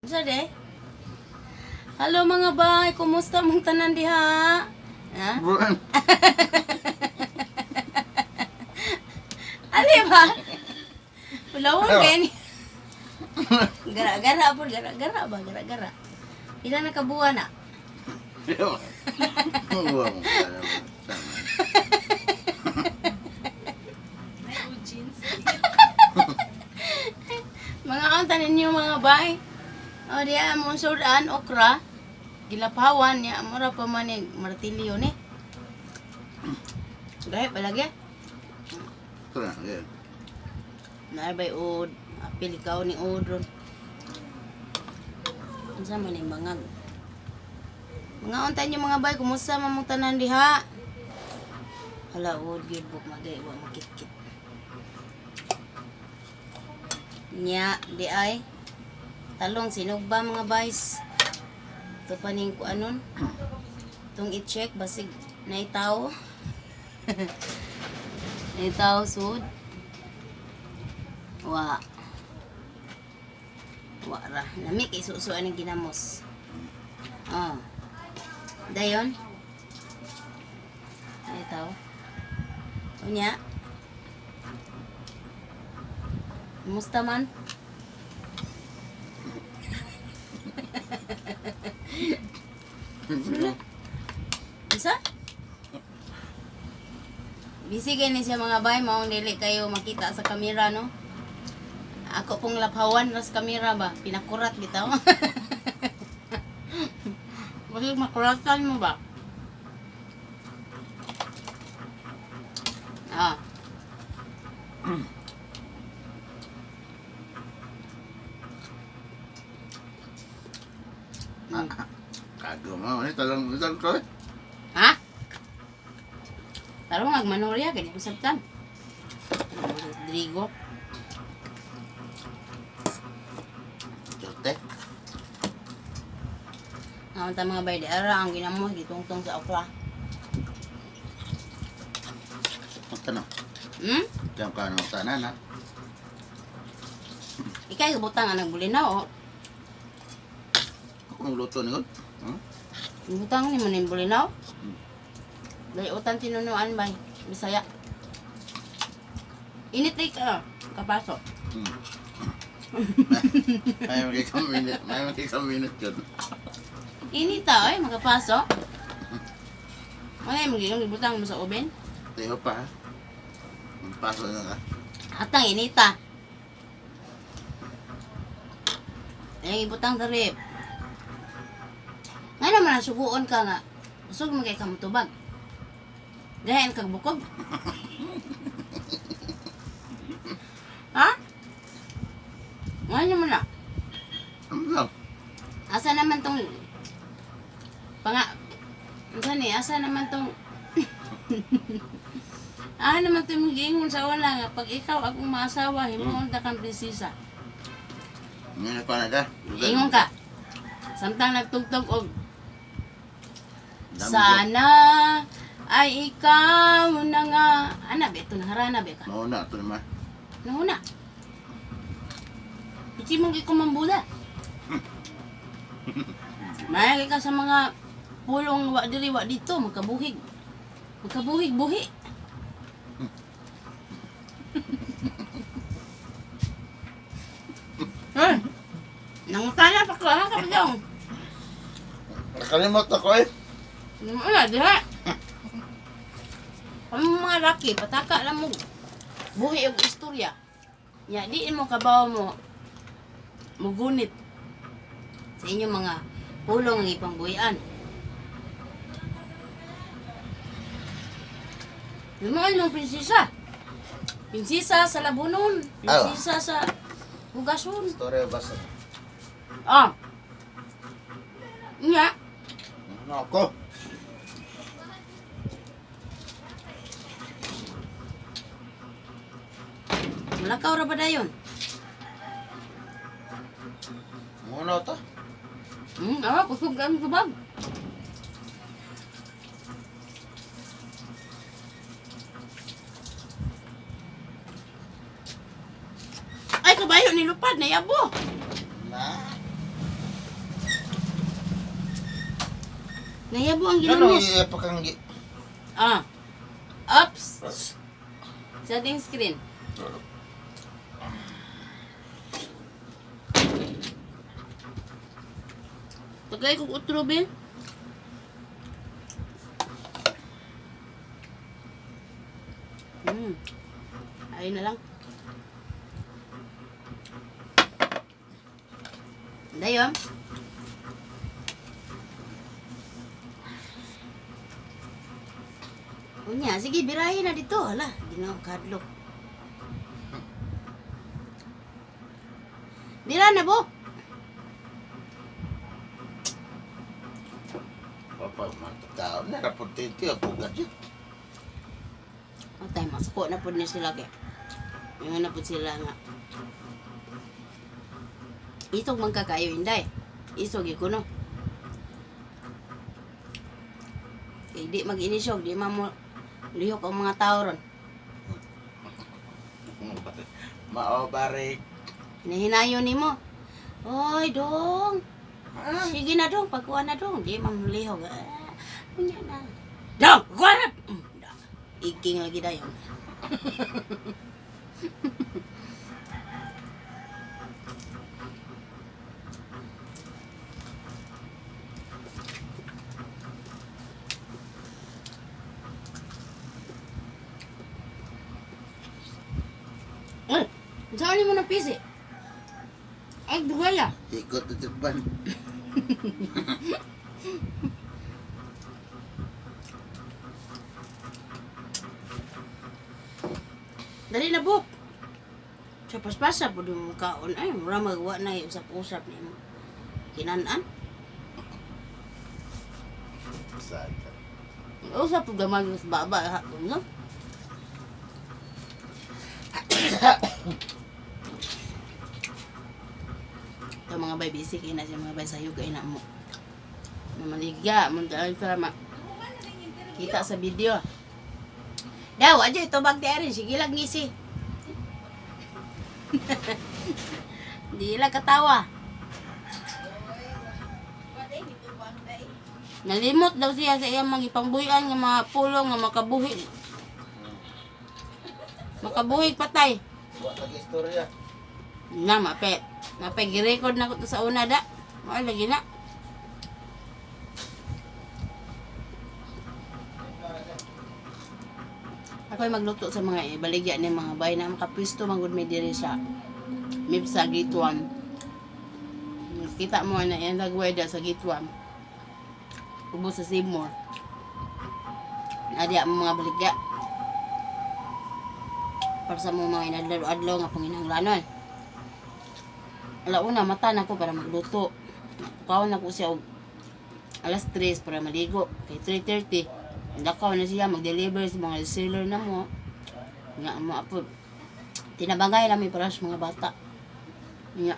Unsa de? Hello mga bay, kumusta mong tanan diha? Ha? Ali ba? Ulawon kay ni. Gara-gara po, gara-gara ba, gara-gara. Pila na kabuan na? Mga unta ninyo mga bay. O diya mo sudan okra. Gilapawan niya mura pa man ni martilyo ni. Gahi palagi. Naay bay ud, apil ikaw ni ud ron. Unsa man ni bangag? Mga unta ninyo mga bay, kumusta man mong tanan diha? Hala ud gyud buk magay wa makitkit. Nya di ay talong sinugba mga bays. Ito pa ning kuanon. Itong i-check basig naitaw. Naitaw sud. Wa. Wa ra. Lami kay susuan ng ginamos. Oh. Dayon. Naitaw. Unya. Kumusta man? Isa? Busy kayo ni siya mga bay, maong dili kayo makita sa kamera, no? Ako pong laphawan ras kamera ba? Pinakurat bitaw. Bakit makuratan mo ba? Ah. Kago mo, ini talong talong ko. Ha? Tarong agmanorya kay di masabtan. Rodrigo. Jote. Ang ta mga bay di ara ang ginamos gitungtong sa okra. Ang tanong. Diyan ka nang tanan ha. Ikay gabutang ang nagbulinaw oh. Ako nang luto ni? Butang ni mo ning bulinaw. Dayutan tinunuan bay. Bisaya. Init ay ka. Kapaso. May makikaminit, may makikaminit yun. Init ta ay makapaso. Wala mo giyong ibutang mo sa oven. Tiyo pa ha. Ang paso na ka. Atang inita. Ay ibutang sa rep. Nga naman ang suguon ka nga. Usog mo kay ka mutubag. Gayan kag bukog. Ha? Nga naman na. Ano lang? Asa naman tong panga Asa ni? Asa naman tong Ah, naman tong giingon sa una nga pag ikaw akong maasawa, himuon ta kang prinsesa. Ngayon pa na ka. Ingon ka. Samtang nagtugtog og Dami sana ay ikaw na nga. Ana ba ito naharana ba ka? Mauna, ito naman. Nahuna. Hindi mo gikumambula. Mayagi ka sa mga pulong wa diri wa dito, magkabuhig. Magkabuhig buhi. Eh, nangutana pa ko ha kapidong. Nakalimot ako eh. Wala diha. Ang mga laki, pataka lang mo. Buhi og istorya. Nya di mo kabaw mo mugunit sa inyong mga pulong ang ipangbuhian. Yung mga inyong prinsesa. Prinsesa sa Labunon. Prinsesa sa Hugason. Storya basta. Ah. Nya, Ano ako? malakaw ra ba dayon? Muna to. Ah, kusog ang tubag. Ay, kabayo nilupad na yabo. Na. Nayabo ang Ano ginamos. iya pa kang Ah. Ups. Setting screen. Tagay kong utro, be. Ayun na lang. Dayon. Unya, sige, birahin na dito. Hala, ginawa kadlok. Bira na, bo. Papa, mga tao na raportente ang pugad yun. Atay, masuko na po niya sila kay. Yung na po sila nga. Isog man kakayo inday. Isog ko no. Kay di mag-inisyog, di man mo lihok ang mga tao ron. Mao barik. Hinahinayon nimo. Oy, dong. Sige na dong, pagkuha na dong. Di man mo lihok. Ah, unya na. Dong, kuha na. Iking lagi dayon. Uy, saan mo na pisi? Ay, dugaya. Ikot na tirban. Dali na, Bok. Sa paspasa po mo kaon. Ay, mura magawa na usap-usap ni mo. Kinanan. Saan ka? Usap po gamay sa baba. Ha, no? Ito mga bay, busy kayo na siya mga bay. Sayo kayo na mo. Mamaligya. Munta salamat. Kita sa video. Daw, adyo, ito bag di rin. Sige lang, ngisi. Di lang katawa. Nalimot daw siya sa iyang mga ipangbuhian nga mga pulong nga makabuhi. Makabuhi patay. Wa lagi istorya. Na, mape. Mape, girecord na ko to sa una da. Mao lagi na. Ako'y magluto sa mga ibaligya ni mga bay na makapwisto manggod may diri sa Mipsa Gitwam. Kita mo na yan lagway da sa Gitwam. Ubo sa Seymour. Nadya mo mga baligya. Para sa mga inadlaw-adlaw nga panginahanglanon. Alauna, mata na ko para magluto. Kaon na ko siya og alas 3 para maligo. Kay 3:30. Dakaw na siya mag-deliver sa mga seller na mo. Nga mo apo. Tinabangay namin para sa mga bata. Nga.